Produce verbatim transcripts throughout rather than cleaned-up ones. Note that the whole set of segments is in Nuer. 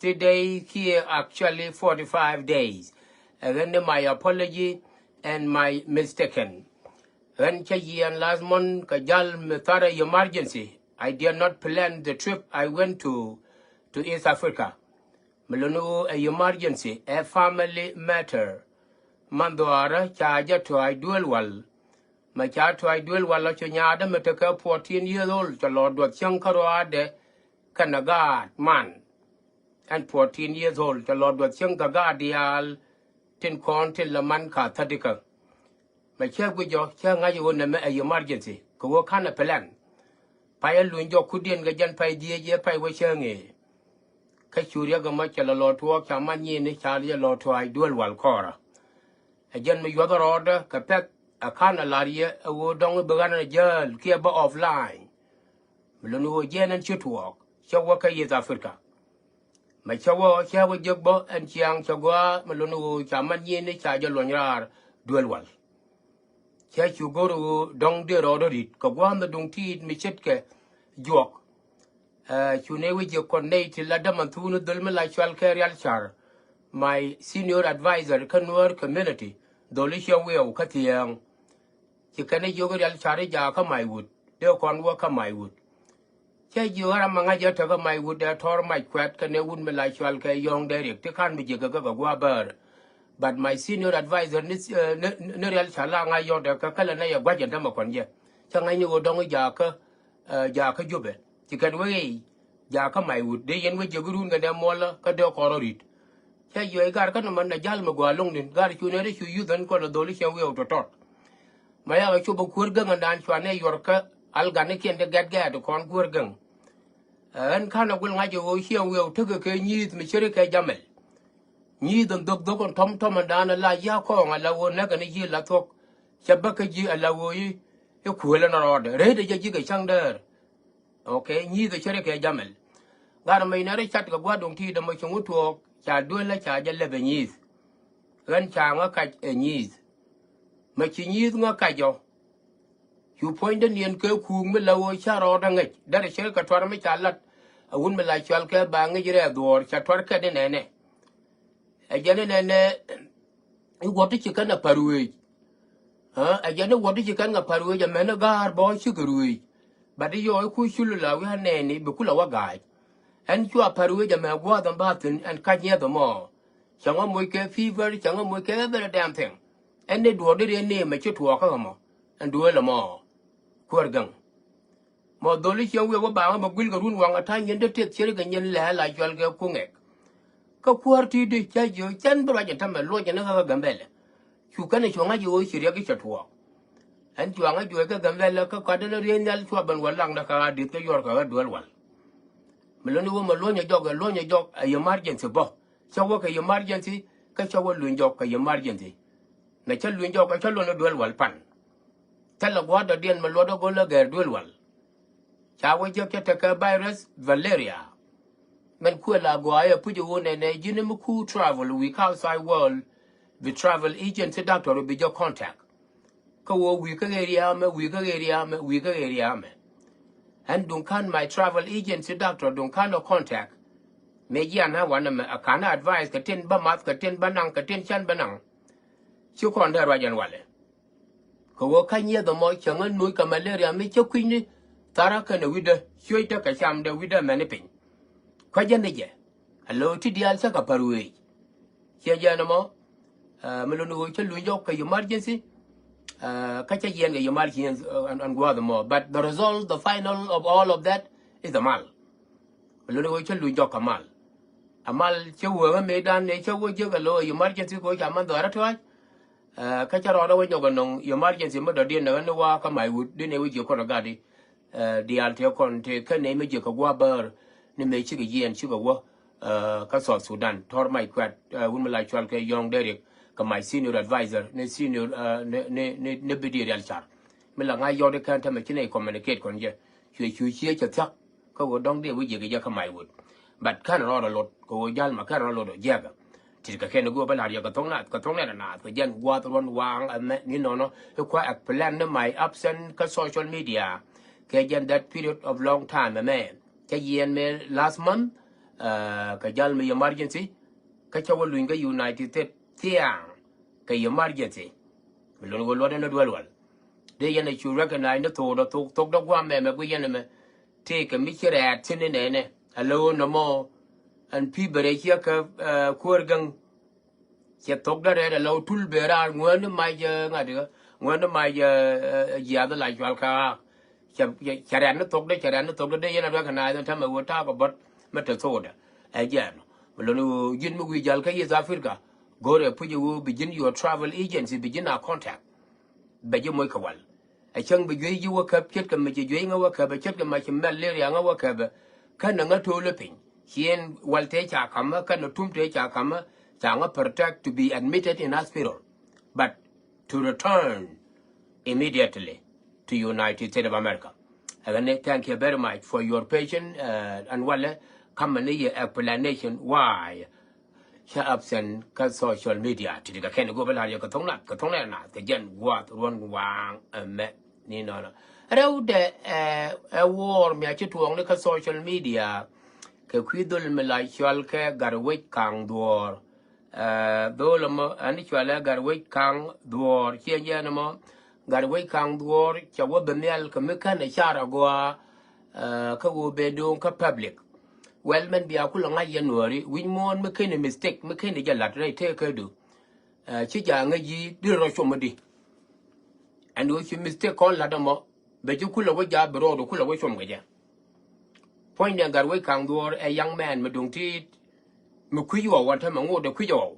Today kiɛ actually forty-five days. Ɛ ɣän ni my apology and my mistaken. Ɣän cä yiɛn last month kɛ jal mi thar ɛ emergency. I did not plan the trip I went to, to East Africa. Mi luni ɣöö ɛ emergency, ɛ family matter. Man dhɔaarä ca jɛ tua̱a̱c duel wal. Mɛ ca tua̱a̱c duel wal ɔ cu nyaatdä mi tekɛ fourteen years old, cɛ lɔ duɔth cäŋ kä ruaadɛ kɛnɛ gaat man. Ɛn fourteen years old, cɛ lɔ duɔth cäŋ kɛ gaat diaal tin kɔn tin lɛ man ka thädikä. Mɛ cä guic jɔ, cä ŋa̱c ɣöö nɛmɛ ɛ emergency kɛ ɣöö ka̱n ɛ plan. Pay ɛ luny jɔk kudiɛn kɛ jɛn pay dhieec ɛ pay wä cä ŋee. Kä cu riɛk ɛmɔ cɛ lɛ lɔ tuɔɔk ca man nyiini ca jɛ lɔ tua̱a̱c duel wal kɔɔrä. Ɛ jɛn mi yuɔth rɔɔdä kɛ pɛk ɛ ka̱n ɛ la̱r yɛ ɛ ɣöö dɔ̱ŋ bi ɣän ɛ jäl kiɛ bä offline. Mi luni ɣöö jiɛn ɛn ci tuɔɔk cä wä kä East Africa. Mɛ cä wä cä wä jek bä ɛn ciaŋ cɛ gɔaa mi luni ɣöö ca man nyiini ca jɛ luɔny raar duel wal. Cä cu go̱r ɣöö dɔ̱ŋ dee rɔɔdä ri̱t kɛ gua̱a̱th mi duŋ ti̱i̱t mi ce̱tkɛ juɔk. Ɛ, cu nɛ wi̱c ji̱ kɔn nɛy ti la däman thuun dhöl mi la cual kɛ Rial Car, my senior advisor kä Nuer community, dholi ciɛ wiɛw kä thiɛɛŋ. Ci kɛn i̱ jiök i̱ Rial Car i̱ jakä Maiwut, dee kɔn wä kä Maiwut. Cä jiök i̱ ram mi ŋa̱c i̱ te kä Maiwut dee tɔr mac kuɛt kɛnɛ wut mi la cual kɛ Yɔ̱ŋ Dee Riek ti ka̱n mi jiäk kɛ kɛ gua̱a̱ bäär. But my senior advisor ni, eh, ni, ni Rial Car la ŋa̱c yɔ̱t dee kä kälɛ nɛ yɛ gua̱c ɛn tämɛ kɔn jɛ. Cä ŋa̱c ni ɣöö dɔ̱ŋ i̱ jakä, eh, jakä Jubɛ. Ci kɛn wee i̱ jakä Maiwut dee yɛn wee jiäk i̱ run kɛnɛ muɔlä kä dee kɔn rɔ ri̱t. Cä jiök i̱ gar kä nɔmɔ nɛ jal mi gɔaa lo̱ŋ ni̱n, gar cu nɛ ri cu yuth ɛn kɔn lɛ dholi ciɛ wiɛw tɔ̱tɔ̱t. Ma yakɛ cop ɛ kuäär gäŋ ɛn daan cua nɛ yuɔr kä alganikiɛn ti gɛt gɛɛt kɔn kuäär gäŋ. Ɛ, ɣän ka̱n ɛ guil ŋa̱c ɛ ɣöö ciɛ wiɛw tekɛ kɛ nyi̱i̱th mi ceri kɛ jamɛl. Nyi̱i̱th ɛn dhök dhök ɛn tɔ̱m tɔ̱m ɛn daan ɛ la yia̱a̱ kɔɔŋ ɛ la ɣöö näk ɛn ji̱ la thuɔ̱k. Cɛ bäk kä ji̱ ɛ la ɣöö i̱, i̱ kuël ɛn rɔɔdɛ. Rɛydɛ jɛ ji̱ kɛ cäŋ däär. Okay, nyi̱i̱th ɛ ceri kɛ jamɛl. Gat ɛmɛ inɛ rɔ cat kɛ gua̱a̱r duŋ ti̱i̱t ɛmɔ ci ŋut tuɔɔk ca duel ɛ ca jɛ lɛp ɛ nyi̱i̱th. Ɣän ca ŋä kac ɛ nyi̱i̱th. Mɛ ci nyi̱i̱th ŋä kac ɔ. Cu puɔ̱nydä niɛn kɛ kuuŋ mi la ɣöö ca rɔɔdä ŋäc derɛ ceri kɛ tuar mi ca lat. Ɛ wut mi la cual kɛ ba ŋäc rɛɛ dhuɔ̱ɔ̱r ca tuar kɛn inɛnɛ. Ɛ jɛn inɛnɛ i̱ wuɔ̱t ti ci kɛn a pa̱r wëëc. Ɛ jɛn i̱ wuɔ̱t ti ci kɛn a pa̱r wëëc ɛmɛn i̱ ga̱a̱r bä cikɛ ruëëc. But i̱ yɔɔk i̱ kuc cul la wi̱i̱ anɛɛni bi kulɛ wä ga̱a̱c. Ɛn cua pa̱r wëëc ɛmɛ gua̱a̱th ɛn ba thi̱n ɛn ka̱c nyiɛth ɛmɔ. Cäŋ ɛ moc kɛ fever, cäŋ ɛ moc kɛ every damn thing. Ɛn ni duɔ̱ɔ̱r di riɛn ni mɛ ci tuɔɔkä ɛmɔ. Ɛn duëël ɛmɔ. Kuäär gäŋ. Mɔ dholi ciɛ wiɛ wä baŋä mɛ guil kɛ run waŋ a ta̱ny yɛn dee teth ceri kɛ nyɛn lɛ la cual kɛ kuŋɛk. Kä kuäär ti̱i̱t di cä jiö cɛn bi ruac in tämɛ luɔc in kä Gambɛlɛ. Cu kɛn in cuɔ̱ŋ a jiö ci riɛk i̱ cɛ tuɔɔk. Ɛn cuaŋ a juɔc kä Gambɛlɛ kä kɔat in riey nhial cua ben wä laŋdä kä a di̱th kä yuɔr kɛ ɣä duel wal. Mi luni wä mɛ luɔ̱nyɛ jɔk ɛ luɔ̱nyɛ jɔk ɛ emergency bä. Cä wä kɛ emergency kä cä wä luny jɔk kɛ emergency. Nɛ cä luny jɔk kä cä luɔ̱n ɛ duel wal pan. Thilɛ gua̱a̱r dɔ̱diɛn mi luɔt ɛ go̱l ɛ gɛr duel wal. Ca wä jiäk cä tekɛ virus valeria. Mɛn kuël a gɔaa ɛ puc ɛ wun ɛnɛ ji̱n mi ku travel wi̱i̱ outside world. Bi travel agency doctor bi jɛ contact. Kä wä wi̱i̱ kä area mɛ, wi̱i̱ kä area mɛ, wi̱i̱ kä area mɛ. Ɛn duŋ ka̱n my travel agency doctor duŋ ka̱n ɛ contact. Mëë jian ɛ wanɛ mɛ ɛ ka̱n ɛ advice kɛ tin bä math kɛ tin bä naŋ kɛ tin cän bä naŋ. Ci kɔn dee ruac ɛn walɛ. Kɛ ɣöö ka̱ny yeth ɛmɔ cäŋ ɛ nuc kɛ malaria mi cä kui̱ny ni tha̱rä kɛnɛ wi̱cdä cuec tekɛ camdɛ wi̱cdä mɛni piny. Kua̱cä ni jɛ ɛ lo̱o̱ ti diaal cä kɛ pa̱r wëëc. Ciɛ jɛ ɛn ɛmɔ mi lo̱ni ɣöö cä luny jɔk kɛ emergency. Kä cä yiɛn kɛ emergency ɛn gua̱a̱th ɛmɔ but the result, the final of all of that is the mal. Mi lo̱ni ɣöö cä luny jɔk kɛ mal. Amal cä wee ɣä mëëdan nɛ cä wä jiäk ɛ lo̱ emergency kɛ wä ca man dhɔaarä tua̱a̱c. Kä cä rɔɔdä wä nyɔk ɛ nɔŋ emergency mi dɔ̱diɛn nɛ ɣä ni wa̱a̱ kä mac wut di nɛ wä jiäk kɔn ɛ gat di. Diaal tëë kɔn tëë kä nɛ mi jiäk kɛ gua̱a̱ bäär ni mëë cikɛ jiɛɛn cikɛ wä. Kä South Sudan tɔr mac kuɛt wun mi la cual kɛ yɔ̱ŋ dee riɛk kɛ my senior advisor ni senior ni bi di rial car. Mi la ŋa̱c yɔ̱k di kɛn tämɛ ci nɛ communicate kɔn jɛ. Cuɛ cu cië cɛ thia̱k. Kä ɣöö dɔ̱ŋ dee wi̱c jiäk jɛ kä mac wut. But kɛn rɔɔdɛ lot kɛ ɣöö jal ma kɛn rɔɔdɛ lot ɔ jiäkä. Tit kɛ kɛn i̱ go̱o̱r bä la̱r yɛ kɛ thoŋ nɛt kɛ thoŋ nɛt anath kɛ jɛn gua̱a̱th ruɔ̱n waŋ ɛmɛ ni nɔnɔ i̱ kua explain ni my absent kä social media. Kɛ jɛn that period of long time ɛmɛ cä yiɛn mëë last month. Ɛ, kɛ jal mi emergency, kä cä wä luny kä United States thiaŋ kɛ emergency. Mi lon wä luɔt ɛn ɛ duel wal. Dee yɛn ɛ cu recognize ni thok dɔ thok, thok dɔ guam mɛmɛ gui yɛn ɛmɛ. Tëëkɛ mi ci rɛɛt thi̱n ni nɛnɛ. Alo nɔmɔ ɛn pi̱i̱ bɛ rɛy ciɛ kä, ɛ, kuäär gäŋ. Cɛ thok dä rɛɛt alo tul bɛ raar ŋuäni mac, ɛ, ŋa̱t ikä. Ŋuäni mac, ɛ, ɛ, jiath la cual kä. Cɛ, cɛ, cɛ rɛɛt ni thok dä, cɛ rɛɛt ni thok dä, dee yɛn a recognize ni tämɛ wä ta̱a̱ kɛ bɔt mi te thok dä. Ɛ jɛɛn. Mi lon wä ji̱n mi wi̱i̱ jal kä East Africa. Go̱rɛ puc wä bi ji̱n your travel agency, bi ji̱n a contact. Bɛ ji̱ moc kɛ wal. Ɛ cäŋ bi juey ji̱ wä käp ce̱tkɛ mi ci juey ŋä wä käp, ɛ ce̱tkɛ ma ci malaria ŋä wä käp. Känɛ ŋä to̱o̱lä piny. Ciɛn wal tëë ca ka̱mä, känɛ tum tëë ca ka̱mä, ca ŋä protect to be admitted in hospital. But to return immediately to United States of America. Ɛ ɣän ni, thank you very much for your patience, ɛ, ɛn walɛ ka̱mä ni yɛ explanation why. Cä absent kä social media. Ti̱ti̱ kɛ kɛn go̱o̱p ɛ la̱r yɛ kɛ tho̱ŋ nath, kɛ tho̱ŋ nɛn nath, kɛ jɛn gua̱a̱th ruɔ̱n waaŋ ɛmɛ ni nɔnɔ. Rɛwdɛ, ɛ, ɛ wuɔɔr mi a ci tuɔɔkni kä social media. Kɛ kui̱ dhol mi la cɔal kɛ Gatwec Kaŋ Dhuɔ̱ɔ̱r. Ɛ, dhol ɛmɔ, ɛn cɔalɛ Gatwec Kaŋ Dhuɔ̱ɔ̱r. Ciɛ jɛn ɛmɔ, Gatwec Kaŋ Dhuɔ̱ɔ̱r, cɛ wä ben nhial kɛ mi känɛ car agɔaa, ɛ, kä ɣöö ben do̱o̱ŋ kä public. Well, mɛn bia kulɛ ŋa̱c yɛn Nuääri, wi̱c muɔ̱ɔ̱n mi keni mistake, mi keni jɛ la̱t rɛy tëëkädu. Ɛ, ci ja̱ ŋäc ji̱ di rɔ cuɔm di. Ɛn ɣöö ci mistake kɔn la̱t ɛmɔ, bɛ ji̱ kulɛ wä ja̱ bi rɔɔdu kulɛ wä cuɔm kɛ jɛ. Puɔ̱nydɛ Gatwec Kaŋ Dhuɔ̱ɔ̱r ɛ young man mi duŋ ti̱i̱t, mi kui̱c ɣɔw, wan täämɛ ŋot ɛ kui̱c ɣɔw.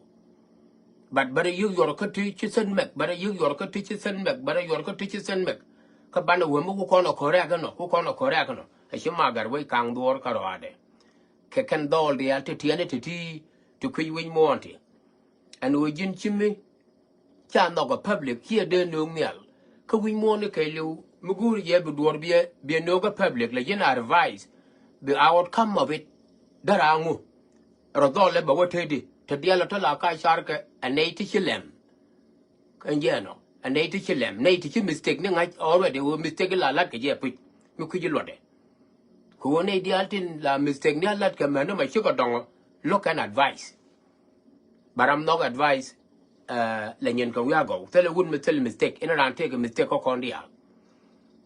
But bärɛ yi̱k yuɔr kä ti ci sɛn mɛk, bärɛ yi̱k yuɔr kä ti ci sɛn mɛk, bärɛ yuɔr kä ti ci sɛn mɛk. Kä banɛ wee mi ku kɔn ɛ kɔrɛk inɔ, ku kɔn ɛ kɔrɛk inɔ. Ɛ ci ma Gatwec Kaŋ Dhuɔ̱ɔ̱r kä rɔaadɛ. Kɛ kɛn dhɔɔl diaal ti tiɛɛni ti ti, ti kui̱c wi̱c muɔ̱ɔ̱n ti. Ɛn ɣöö ji̱n ci mi ca nhɔk ɛ public, ciɛ dee nööŋ nhial. Kä wi̱c muɔ̱ɔ̱n ni kɛɛliw, mi go̱o̱ri jɛ bi duɔ̱ɔ̱r biɛ, biɛ nööŋ kä public, la ji̱n advice, bi outcome of it. Därɛ aŋu. Rɔ dhɔl ɛ bɛ wä tëëdi, te diaal ɔ te la ka carkɛ, ɛ nɛy ti ci lɛm. Kɛn jɛ ɛnɔ, ɛ nɛy ti ci lɛm, nɛy ti ci mistake ni ŋa̱c already, ɣöö mistake la la̱t kɛ jɛ puc, mi kui̱c i̱ luɔtdɛ. Kɛ ɣöö nɛy diaal tin la mistake ni a la̱t kɛ mɛn ni ma cikɛ dɔŋɔ, look kɛn advice. Ba ram nhɔk advice, ɛ, la nyin kɛ wi̱i̱ agɔw. Thilɛ wut mi thil mistake, in raan tëëkɛ mistake kä kɔn diaal.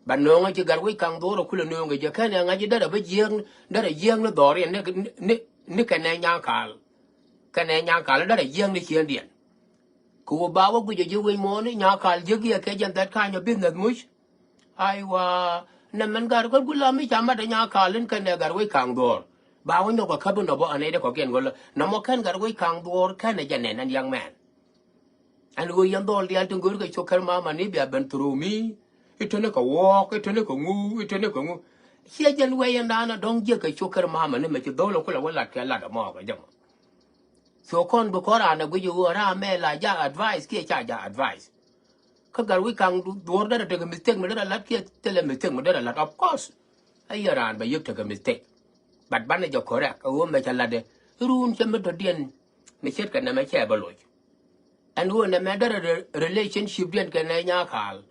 Ba nööŋä ci Gatwec Kaŋ Dhuɔ̱ɔ̱r ɛ kulɛ nööŋɛ jɛ kɛn ɛ ŋa̱c i̱ derɛ bä jiääk, derɛ jiääk ni dhɔriɛn ni, ni, ni kɛnɛ Nyankal. Kɛnɛ Nyankal derɛ jiääk ni ciëŋdiɛn. Kɛ ɣöö ba wä guic ɛ ji̱ wi̱c muɔ̱ɔ̱n i̱ Nyankal jiäk yɛ kɛ jɛn that kind of business muc. Aiwa, nɛ mɛn Gatwec Kaŋ Dhuɔ̱ɔ̱r la mi ca mat ɛ Nyankal in kɛnɛ Gatwec Kaŋ Dhuɔ̱ɔ̱r. Ba wä nyɔk ɛ käp inɔ bä ɛ nɛy dee kɔ̱kiɛn go̱lä. Nɔmɔ kɛn Gatwec Kaŋ Dhuɔ̱ɔ̱r kɛnɛ jɛ nɛn ɛn young man. Ɛn ɣöö yɛn dhɔl diaal tin go̱o̱rkɛ cok kɛn mama ni bia ben through mi. I̱ teni kɛ walk, i̱ teni kɛ ŋu, i̱ teni kɛ ŋu. Ciɛ jɛn wee yɛn daanɔ dɔ̱ŋ jiäk kɛ cok kɛn mama ni mɛ ci dhɔl ɛ kulɛ wä lat kɛ lat ɛmɔ kɛ jɛ mɔ. So kɔn bi kɔn raan ɛ guic ɣöö ram mɛ la jak advice kiɛ ca jak advice. Kä Gatwec Kaŋ Dhuɔ̱ɔ̱r derɛ tekɛ mistake mi derɛ lat kiɛ thilɛ mistake mi derɛ lat, of course. Ɛ yɛ raan bɛ yek tekɛ mistake. But banɛ jɛ correct ɛ ɣöö mɛ cɛ latdɛ. Run cɛ mi tɔ̱diɛn mi ce̱tkɛ nɛmɛ cɛ bä loc. Ɛn ɣöö nɛmɛ derɛ re-, relationship diɛn kɛnɛ Nyankal.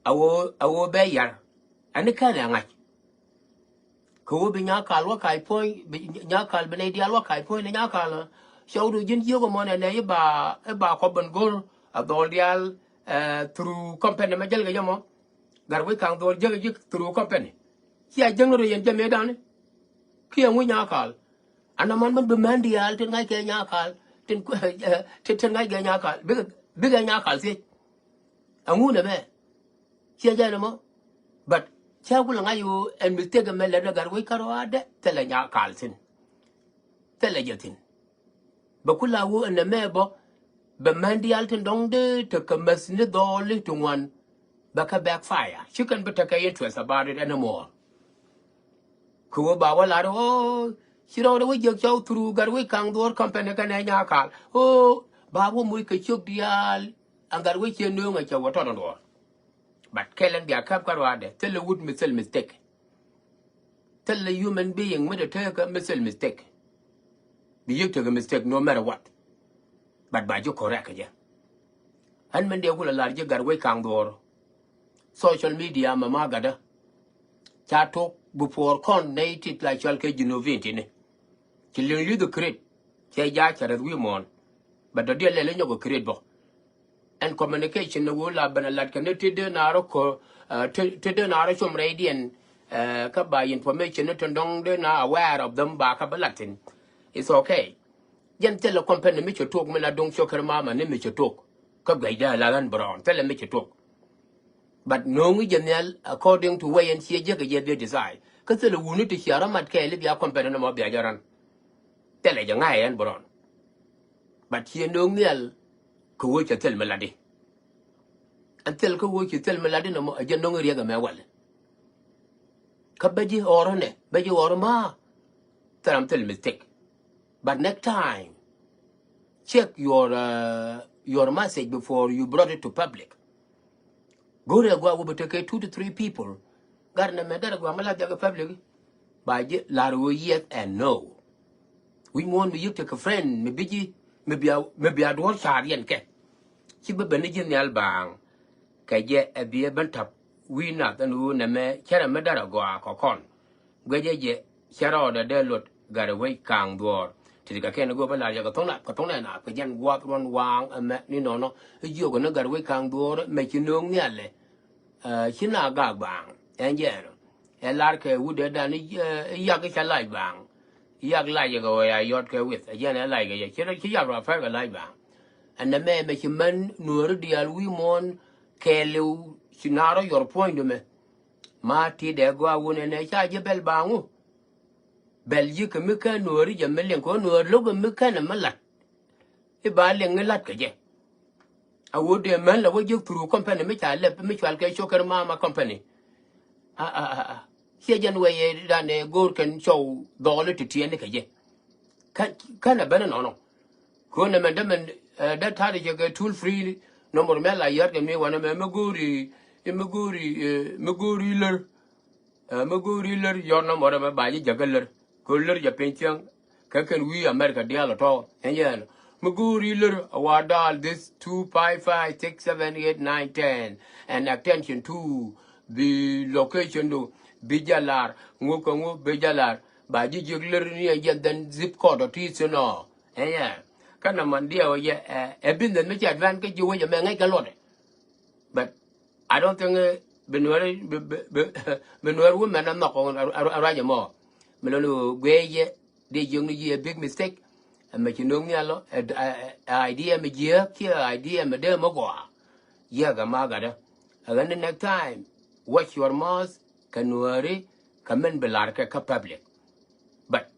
A ɣöö, a ɣöö bɛ yar. Ɛn ni kɛn ɛ ŋa̱c. Kɛ ɣöö bi Nyankal wä kac puɔ̱ny, bi Nyankal bi nɛy diaal wä kac puɔ̱ny ni Nyankal. Cɔwdu ji̱n jiök ɛmɔ nɛnɛ i̱ ba, i̱ ba kɔ ben go̱r a dhɔl diaal, ɛ, through company mɛ jälkɛ jɛ mɔ. Gatwec Kaŋ Dhuɔ̱ɔ̱r jiäk ji̱ through company. Cia jiäk ni rɔ yɛn jɛ mëëdan i̱ kiɛ ŋu Nyankal. An nɔmɔ min bi män diaal tin ŋa̱ckɛ Nyankal, tin, tin, tin ŋa̱ckɛ Nyankal. Bikɛ, bikɛ Nyankal thiec. Aŋu nɛmɛ. Ciɛ jɛn ɛmɔ. But cä kulɛ ŋa̱c ɣöö ɛn mistake ɛmɛ lɛt ɛ Gatwec Kaŋ Dhuɔ̱ɔ̱r adɛ, thilɛ Nyankal thi̱n. Thilɛ jɛ thi̱n. Bɛ kulɛ ɣöö ɛn ɛmɛ bä, bɛ män diaal tin dɔ̱ŋ dee tekɛ mäth ni dhɔɔli ti ŋuan. Bɛ kɛ backfire. Ci kɛn bi tekɛ interest about it anymore. Kɛ ɣöö ba wä lar ɣöö ci rɔɔdɛ wä jiäk cɔw through Gatwec Kaŋ Dhuɔ̱ɔ̱r company kɛnɛ Nyankal. Ɣöö ba wä moc kɛ ciök diaal. Ɛn Gatwec ciɛ nööŋɛ cɛ wä tɔt ɛn duɔ̱ɔ̱r. But kɛl ɛn bia käp kä ruaadɛ, thilɛ wut mi thil mistake. Thilɛ human being mi te tekä mi thil mistake. Bi yiëk tekɛ mistake no matter what. But ba ji̱ correct kɛ jɛ. Ɣän min dee kulɛ lar ji̱ Gatwec Kaŋ Dhuɔ̱ɔ̱r. Social media mɛ ma gatdä. Ca tok before kɔn nɛy tit la cɔal kɛ Junubin tini. Ci liŋ li̱th ɛ create. Cɛ ja cɛ rɛth wi̱i̱ muɔ̱ɔ̱n. But dɔ̱diɛn lɛl inyɔk ɛ create bä. Ɛn communication ni ɣöö la ben a lat kɛ ni ti dee naar ɔ kɔ, eh, ti, ti dee naar ɔ com rɛydiɛn, eh, kä ba information ni tin dɔ̱ŋ dee na aware of them ba kä bi lat thin. It's okay. Jɛn thilɛ company mi cɛ tok mi la duŋ cokɛr mama ni mi cɛ tok. Kä guɛcdä la ɣän Brown thilɛ mi cɛ tok. But no̱o̱ŋi jɛ nhial according to way ɛn ciɛ jek kɛ jɛ bi decide. Kä thilɛ wuni ti cia rɔ mat kɛɛli bia company ni mɔ bia jɛ run. Thilɛ jɛ ŋa̱c ɛn Brown. But ciɛ no̱o̱ŋ nhial kɛ wee cɛ thil mi latdi. Ɛn thil kä wee ci thil mi latdi nɔmɔ ɛ jɛ no̱o̱ŋ riɛk ɛmɛ walɛ. Kä bä ji̱ ɣɔr ɣänɛ, bä ji̱ ɣɔr ma. Thil ram thil mistake. But next time, check your, uh, your message before you brought it to public. Go̱rɛ gua wä bä tekɛ two to three people. Gat nɛ mɛ derɛ gua mi la thiak public. Ba ji̱ lar wä yes and no. Wi̱c muɔ̱ɔ̱n mi yik tekɛ friend mi bi ji̱ mi bia, mi bia duɔ̱ɔ̱r ca̱r yɛn kɛ. Ci bä ben ni ji̱ nhial baaŋ. Kɛ jɛ ɛ biɛ ben tap wi̱i̱ nath ɛn ɣöö nɛmɛ cärɛ mi derɛ gɔaa kɔ kɔn. Guecɛ jɛ cɛ rɔɔdɛ dee luɔt gat ɛ wec ka̱a̱ŋ dhuɔ̱ɔ̱r. Ti ti kɛ kɛn ɛ go̱o̱p ɛ la̱r yɛ kɛ tho̱ŋ nath kɛ tho̱ŋ nɛn nath kɛ jɛn gua̱a̱th ruɔ̱n waaŋ ɛmɛ ni nɔnɔ. I̱ jiök ɛ ni gat ɛ wec ka̱a̱ŋ dhuɔ̱ɔ̱r mɛ ci nööŋ nhial ɛ. Ci na gak baaŋ ɛn jɛɛn ɛ lar kɛ wut ɛ dan i̱ yak i̱ ca lac baaŋ. Yak lac yɛ kɛ ɣöö ya yɔt kɛ with ɛ jɛɛn ɛ lac kɛ yɛ ci yak rɔ pɛr kɛ lac baaŋ. Ɛn nɛ mɛ mɛ ci män nuääri diaal wi̱i̱ muɔ̱ɔ̱n kɛɛliw ci na rɔ yɔr puɔ̱ny dumɛ. Ma ti dɛ gɔaa wun ɛn ɛ ca ji̱ bɛl baaŋu. Bɛl ji̱ kɛ mi kɛn nuääri jɛ mi liŋ kɛ ɣöö nuääri lo̱k kɛ mi kɛn ɛ mi la̱t. I̱ ba liŋ i̱ la̱t kɛ jɛ. A wut dee män la wä jiäk through company mi ca lɛp mi cual kɛ cokɛr mama company. A a a a ciɛ jɛn wee yɛ dan ɛ go̱o̱r kɛn cɔw dhɔɔli ti tiɛɛni kɛ jɛ. Kän kän a ben inɔnɔ. Kɛ ɣöö nɛmɛ dämɛ dee ta̱a̱dɛ cɛ kɛ toll free number mɛ la yɔ̱t kɛ mi wanɛ mɛ mi go̱o̱ri mi go̱o̱ri mi go̱o̱ri lär. Ɛ mi go̱o̱ri lär yɔr nɔmɔrɛ mɛ ba ji̱ jäkä lär kɛ lär jɛ piny thiäŋ. Kɛ kɛn wi̱i̱ America diaal ɔ tɔ̱ ɛn yɛn mi go̱o̱ri lär a wa daal this two five five six seven eight nine ten. And attention to bi location do bi jɛ lar ŋu kɛ ŋu bi jɛ lar ba ji̱ jiäk lär ni ɛn jɛn then zip code ɔ ti thin ɔ. Ɛn yɛn kä nɔmɔ diɛw ɛ jɛ ɛ business mi cɛ advance kä ji̱ wec ɛmɛ ŋäc kɛ luɔtdɛ. But I don't think bi nuɛr bi nuɛr wumɛn a nhɔk a ruac ɛmɔ. Mi lon guiɛ yɛ dee jiök ni jiɛ big mistake. Ɛmɛ ci no̱o̱ŋ nhial ɔ idea mi jiääk kiɛ idea mi dee mi gɔaa. Jiääk ɛma gatdä. Ɛ ɣän ni next time watch your mouth kɛ nuääri kɛ min bi lar kɛ kä public. But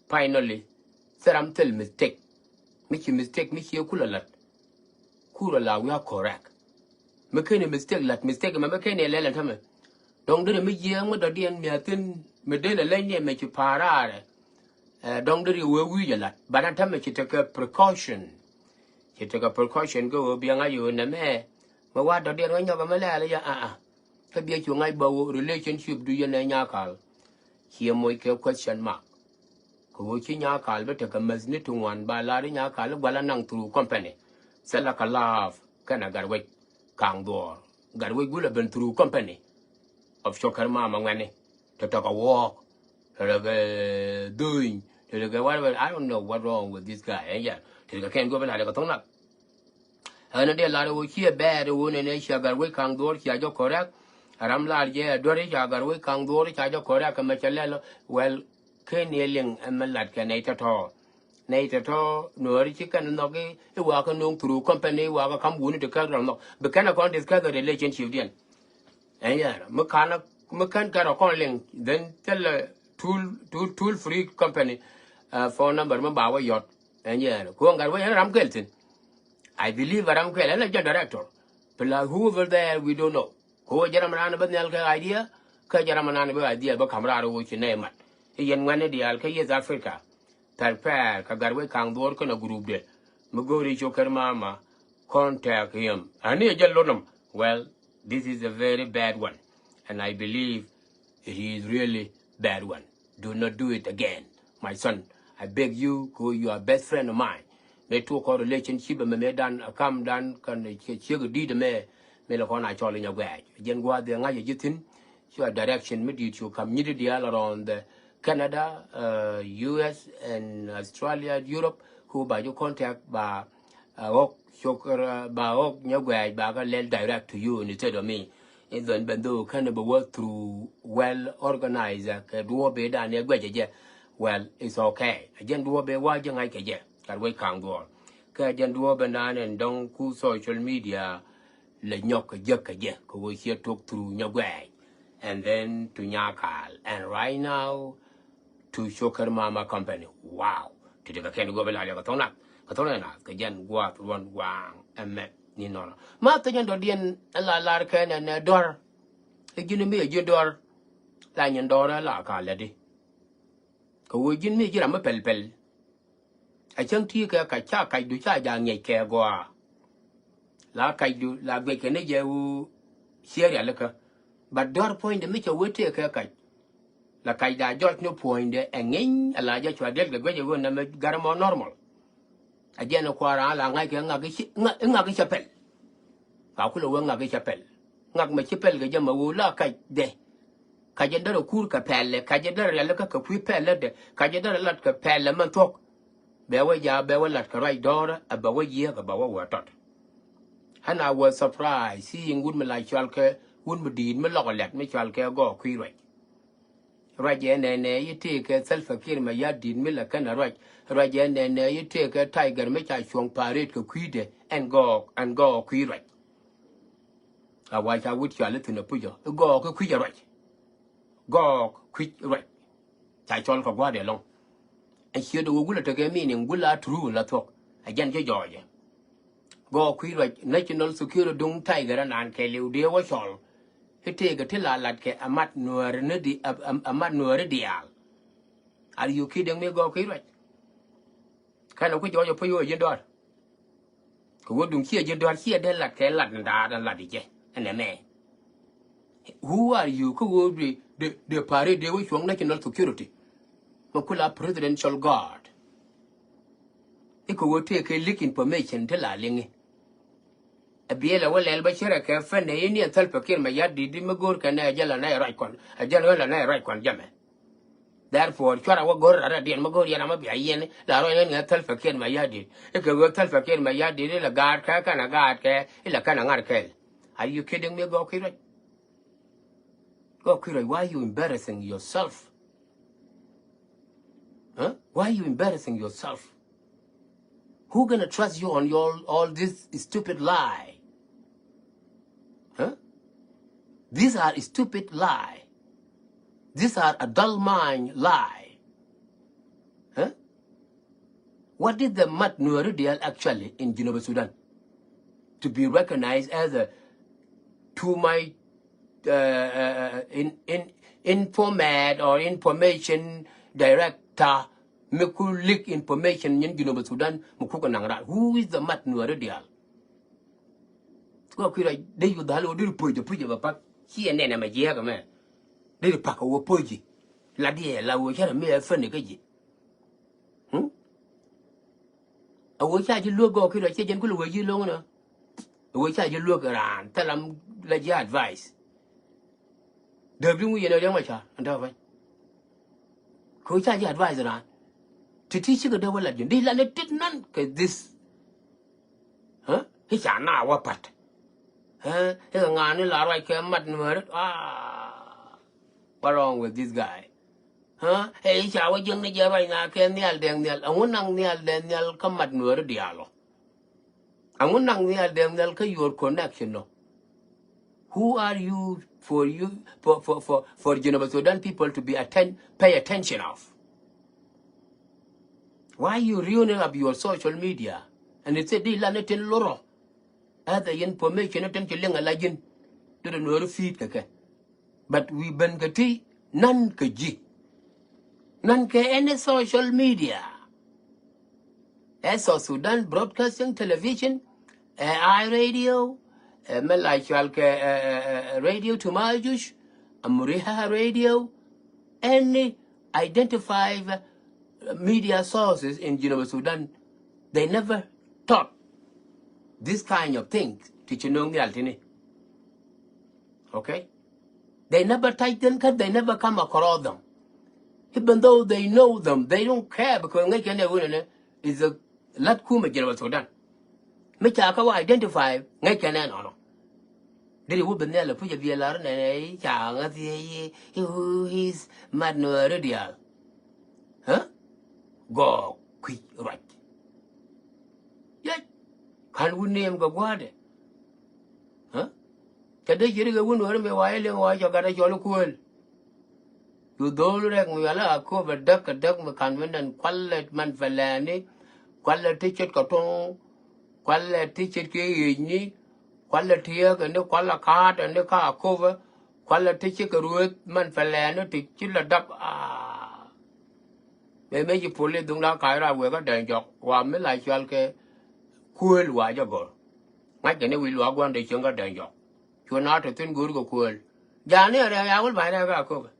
finally thil ram thil mistake. Mi ci mistake mi ci kulɛ lat. Kurɛ la wi̱i̱ a correct. Mi keni mistake lat mistake mɛ mi keni lɛl ɛn tämɛ. Dɔ̱ŋ deri mi jiɛɛŋ mi dɔ̱diɛn mi a thin mi den a leny ni mɛ ci pa̱a̱r raarɛ. Dɔ̱ŋ deri wee wi̱i̱ jɛ lat but ɛn tämɛ ci tekɛ precaution. Ci tekɛ precaution kä wee biɛŋ a yo̱o̱ nɛmɛ. Mi wa dɔ̱diɛn wee nyɔk ɛmɛ lɛɛl a a. Kä biɛ cu ŋa̱c bä wä relationship du yɛn ɛ nyakal. Ciɛ moc kɛ question mark. Kɛ ɣöö ci nyakal bi tekɛ mäth ni ti ŋuan ba lar i̱ nyakal i̱ gual a naŋ through company. Thilɛ kɛ la̱a̱p kɛnɛ gat wec kaŋ dhuɔ̱ɔ̱r. Gat wec gulɛ ben through company of cokɛr mama ŋuɛni. Tɔ̱tɔ̱ kɛ wɔɔk, tɔ̱tɔ̱ kɛ dhöny, tɔ̱tɔ̱ kɛ whatever. I don't know what wrong with this guy. Ɛn yɛn tɔ̱tɔ̱ kɛ kɛn guɔ̱p in a lɛ kɛ tho̱ŋ nak. Ɣän a dee lar ɣöö ciɛ bɛɛr ɣöö nɛn ɛ cia gat wec kaŋ dhuɔ̱ɔ̱r cia jɔ correct. A ram lar jɛ a duer i̱ ca gat wec kaŋ dhuɔ̱ɔ̱r i̱ ca jɔ correct kɛ mɛ cɛ lɛl. Well, ken yɛ liŋ ɛmɛ lat kɛ nɛy tɔ̱tɔ̱. Nɛy tɔ̱tɔ̱ nuɔ̱ɔ̱ri ci kɛn nhɔk i̱ wakä no̱o̱ŋ through company wakä kam wuni ti kɛk rɔl nhɔk bi kɛn a kɔn discuss the relationship diɛn. Ɛn yɛn mi kan mi kän kɛ rɔ kɔn liŋ then thilɛ toll toll toll free company. Phone number mi ba wä yɔt. Ɛn yɛn kuɔn gat wä yɛn ram kɛl thin. I believe a ram kɛl ɛn a jɛ director. Plus whoever there we don't know. Kɛ wä jɛ ram nan bä nhial kɛ idea. Kä jɛ ram nan bä idea bä kam raar wä ci nɛ mat. I̱ yɛn ŋuɛn ni diaal kä East Africa. Thar pɛɛr kɛ gat wec kaŋ dhuɔ̱ɔ̱r kɛn a group de. Mi go̱o̱ri cokɛr mama. Contact him. Ani a jɛ lot nɔm. Well, this is a very bad one. And I believe it is really bad one. Do not do it again. My son, I beg you, 'cause you are best friend of mine. Mëë tuɔɔk kɔn relationship ɛmɛ mëë dan a kam dan kɛn ciek di̱i̱t ɛmɛ. Mëë lɛ kɔn a cɔl inyɛ guɛɛc. Jɛn gua̱a̱th dhia ŋa̱c ɛ ji̱ thi̱n. Cua direction mi di̱i̱t cu kam nyi̱t diaal around the Canada, uh, U S and Australia, Europe, ku ba ji̱ contact ba, uh, ɣɔk cok, uh, ba ɣɔk Nyaguɛɛc ba kɛ lɛl direct to you instead of me. In dhɔn ben dhok kɛn bɛ wä through well organized, uh, kɛ duɔ̱ɔ̱p ëë dan ɛ guɛcɛ jɛ. Well, it's okay. Ɛ jɛn duɔ̱ɔ̱p ëë wa ji̱ ŋa̱c kɛ jɛ. Kat wec ka̱ŋ duɔ̱ɔ̱r. Kɛ jɛn duɔ̱ɔ̱p ëë dan ɛn dɔ̱ŋ ku social media lɛ nyɔk kɛ jek kɛ jɛ kɛ ɣöö ciɛ tok through Nyaguɛɛc. And then to Nyakal. And right now to Sugar Mama Company. Wow. Ti ti kɛ kɛn guɔ bi la liɛ kɛ thɔŋ nath. Kɛ thɔŋ nath kɛ jɛn guath ruɔn guaŋ ɛmɛ ni nɔnɔ. Ma thɔ jɛn dɔ̱diɛn ɛ la lar kɛn ɛn ɛ dɔr. Ɛ ji̱n mi ɛ ji̱ dɔr. La nyin dɔr ɛ la ka lɛ di. Kɛ ɣöö ji̱n mi ji̱ ram mi pɛl pɛl. A cäŋ ti kɛ kac ca kacdu ca ja̱ ŋiɛc kɛ gɔaa. La kacdu la guic kɛ ni jɛ wu ciɛ rialikä. But dɔ̱r puɔ̱nydɛ mi cɛ wee tëë kɛ kac. La kacda jɔc ni puɔ̱nydɛ ɛ ŋiɛny a la jɛ cua diɛl kɛ guic ɛ ɣöö nɛmɛ gar mɔ normal. A jɛn ɛ kua̱ran la ŋa̱c kɛ ŋak i̱ ci, ŋak, ŋak i̱ cɛ pɛl. Ka kulɛ wee ŋak i̱ cɛ pɛl. Ŋak mɛ ci pɛl kɛ jɛ mɛ ɣöö la kacdɛ. Kacɛ därɛ kur kɛ pɛlɛ, kacɛ därɛ rialikä kɛ kui̱ pɛlɛ dɛ, kacɛ därɛ lat kɛ pɛlɛ mɛn thuɔ̱k. Bɛ wä ja̱, bɛ wä lat kɛ ruac dɔ̱ɔ̱rä, ɛ bɛ wä yiëëk, ɛ bɛ wä wä tɔt. And I was surprised seeing wut mi la cual kɛ, wut mi di̱i̱t mi lɔk ɛ lɛt mi cual kɛ Gɔɔk Kui̱ Ruac. Ruac ɛ nɛnɛ yi tëëkɛ Salva Kiir Mayardit mi la kɛn ɛ ruac. Ruac ɛ nɛnɛ yi tëëkɛ Tiger mi ca cuɔ̱ŋ pa̱a̱ rëët kɛ kui̱dɛ, ɛn Gɔɔk, ɛn Gɔɔk Kui̱ Ruac. A wa ca wut cual i̱ thi̱n a pucä i̱ Gɔɔk i̱ kui̱c a ruac. Gɔɔk kui̱c ruac. Ca cɔl kɛ gua̱a̱r dee lɔŋ. Ɛ ciöt ɛ wä gulɛ tekɛ meaning gulɛ a true la thuɔ̱k. Ɛ jɛn ci jɔɔcɛ. Gɔɔk kui̱c ruac national security duŋ Tiger anan kɛɛliw dee wä cɔl. I̱ tëëkɛ ti la lat kɛ a mat nuääri ni di, a, a, a mat nuääri diaal. Are you kidding me, Gɔɔk kui̱c ruac? Kɛn ɛ kui̱ jɔɔcɛ puc wä ji̱n dɔ̱a̱r. Kɛ wä duŋ ciɛ ji̱ dɔ̱a̱r ciɛ dee lat kɛ lat ni da̱a̱r ɛn lat i̱ jɛ ɛn ɛmɛ. Who are you? Kä ɣöö dee, dee, dee pa̱a̱ri dee wä cuɔ̱ŋ national security. Mɛ kula presidential guard. I̱ kɛ ɣöö tëë kɛ leak information ti la liŋi. Ɛ biɛl ɛ wä lɛl bä cärɛ kɛ fɛn ɛ i̱ ni ɛn Salva Kiir Mayardit di mi go̱o̱r kɛ nɛ ɛ jɛ la nɛ ɛ ruac kɔn, ɛ jɛ la nɛ ɛ ruac kɔn jɛmɛ. Therefore cuarɛ wä go̱r rarɛ diɛn mi go̱r yɛn amä bia yɛn la ruɔ̱n yɛn ŋɛ Salva Kiir Mayardit. I̱ kɛ ɣöö Salva Kiir Mayardit i̱ la gaat kɛ kɛn a gaat kɛ i̱ la kɛn a ŋa̱r kɛl. Are you kidding me, Gɔɔk Kui̱ Ruac? Gɔɔk Kui̱ Ruac, why you embarrassing yourself? Huh? Why you embarrassing yourself? Who gonna trust you on your, all this stupid lie? Huh? These are stupid lie. These are a dull mind lie. Huh? What is the mat Nueri Dial actually in Geneva, Sudan? To be recognized as a too much, uh, uh, in, in, informat or information director mi ku leak information nyin Junub Sudan mi ku kɛ naŋ rat. Who is the mat Nueri Dial? Gɔɔk Kui̱ Ruac, dee yu dhal wä diri puc de puc de ba pak. Ci ɛn nɛn ɛmɛ jiɛɛk ɛmɛ. Diri pak wä puc ji. La diɛ la wä cɛ rɛ mi ɛ fɛn kä ji. Hmm? A wä ca ji̱ luäk Gɔɔk Kui̱ Ruac ciɛ jɛn kulɛ wä ji̱ loŋ nɔ. A wä ca ji̱ luäk raan thɛl am la ji̱ advice. Dee bi ŋuc yɛn ɛ riɛŋ ma ca ɛn tɔ̱ pɛny. Kɛ ɣöö ca ji̱ advice raan. Ti ti cikɛ dee wä lat ji̱n di lan ni tit nan kɛ this. Huh? I̱ ca na wä pat. Huh? I̱ kɛ ŋa̱a̱n ni la ruac kɛ mat Nueri. Ah. What wrong with this guy? Huh? I̱ ca wä jiäk ni jɛ ruac na kɛ nhial dɛŋ nhial. Ɛŋu naŋ nhial dɛŋ nhial kä mat Nueri Dial ɔ? Ɛŋu naŋ nhial dɛŋ nhial kä your connection nɔ? Who are you for you, for, for, for, for Geneva Sudan people to be atten-, pay attention of? Why you ruining up your social media? And it said di la ni tin lorɔ. As the information ni tin ci liŋ a la ji̱n. Di di Nueri feed kɛ kɛ. But we ben kɛ ti nan kɛ ji̱. Nan kɛ any social media. Ɛ South Sudan Broadcasting Television, ɛ Eye Radio, ɛ mɛ la cual kɛ, ɛ, ɛ, ɛ, Radio Tamajuj, Amuriha Radio, any identified media sources in Geneva, Sudan, they never taught this kind of thing. Ti ci no̱o̱ŋ nhial tini. Okay? They never touch them 'cause they never come across them. Even though they know them, they don't care because ŋäc kɛn ɛ wunɛ nɛ is a lat kumɛ General Sudan. Mi ca kä wä identify ŋäc kɛn ɛ nɔnɔ. Deri wä bi nhial ɛ puc ɛ biɛ lar nɛ nɛ ca ŋa thiee yi who is mat Nuääri diaal. Huh? Gɔɔk kui̱ ruac. Yec. Kan wun neem kɛ gua̱a̱dɛ. Huh? Cɛ dee ji̱ ri kɛ wun wä ri mi wa yɛ liŋ wa cɔ gat a cɔl kuäl. Cu dho̱o̱l rɛk mi yɔal a köp a däk kɛ däk mi kan mi nɛn kualɛ man pɛlɛɛni, kualɛ ti ce̱tkɛ tuɔ̱ŋ, kualɛ ti ce̱tkɛ ɣiecni, kualɛ ti yäkɛni, kualɛ ka̱a̱tɛni ka a köpä, kualɛ ti ce̱tkɛ ruëëth man pɛlɛɛni ti ci lɛ dap. Aa. Mëë mëë ci pol i̱ dhuŋ da̱ŋ ka̱a̱c raar wëë kä Dɛŋ Jɔk wa mi la cual kɛ kuëël wa jɛ gɔ̱r. Ŋa̱ckɛ ni wi̱i̱ luaak gua̱n dee cieŋ kä Dɛŋ Jɔk. Cuɛ na te thi̱n go̱o̱r kɛ kuëël. Ja̱a̱n ni a rɛ̈ɛ̈k ya wul ba̱ny rɛ̈ɛ̈k a köpɛ.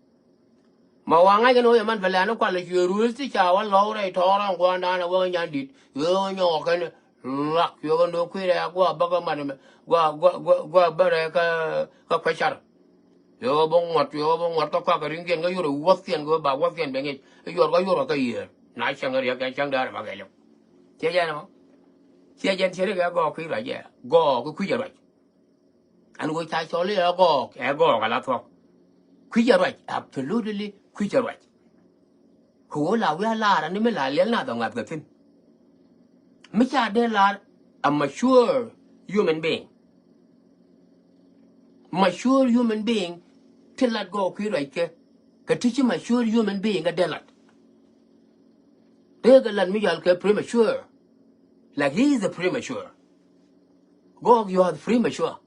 Ma wa ŋa̱ckɛ ni wä yɛ man pɛlɛɛni kual cuɛ ruëëth ti ca wä lɔw rɛy tɔɔr ɛ ŋuandan ɛ wä nyan di̱t. Cuɛ wä nyɔk kɛn luak cuɛ kɛ no̱o̱k kui̱ rɛ̈ɛ̈k gua̱ bäkä man mɛ. Gua̱ gua̱ gua̱ gua̱ bä rɛ̈ɛ̈k kä kä kuɛ car. Yɔ bä ŋuɔt, yɔ bä ŋuɔt kä kɔak kɛ ri̱ŋkiɛn kä yuɔr ɛ wuɔ̱thkiɛn kɛ ba wuɔ̱thkiɛn bɛ ŋic. Yuɔr kä yuɔr kä yiëër. Na cäŋ riɛk kɛ cäŋ däär ɛ bä kɛɛliw. Ciɛ jɛn ɛmɔ. Ciɛ jɛn ciɛ ri kɛ gɔɔk kui̱ ruac ɛ. Gɔɔk kui̱ cɛ ruac. Ɛn ɣöö ca cɔl i̱ ɛ gɔɔk, ɛ gɔɔk ala thuɔ̱k. Kui̱ cɛ ruac, absolutely kui̱ cɛ ruac. Kɛ ɣöö la wi̱i̱ a laar ani mi la liɛl na dhɔŋ ŋa̱th kɛ thi̱n. Mi ca dee laar a mature human being. Mature human being ti lat gɔɔk kui̱ ruac kɛ. Kɛ ti ci mature human being kɛ dee lat. Dee kɛ lat mi yɔal kɛ premature. Like he is a premature. Gɔɔk, you are premature.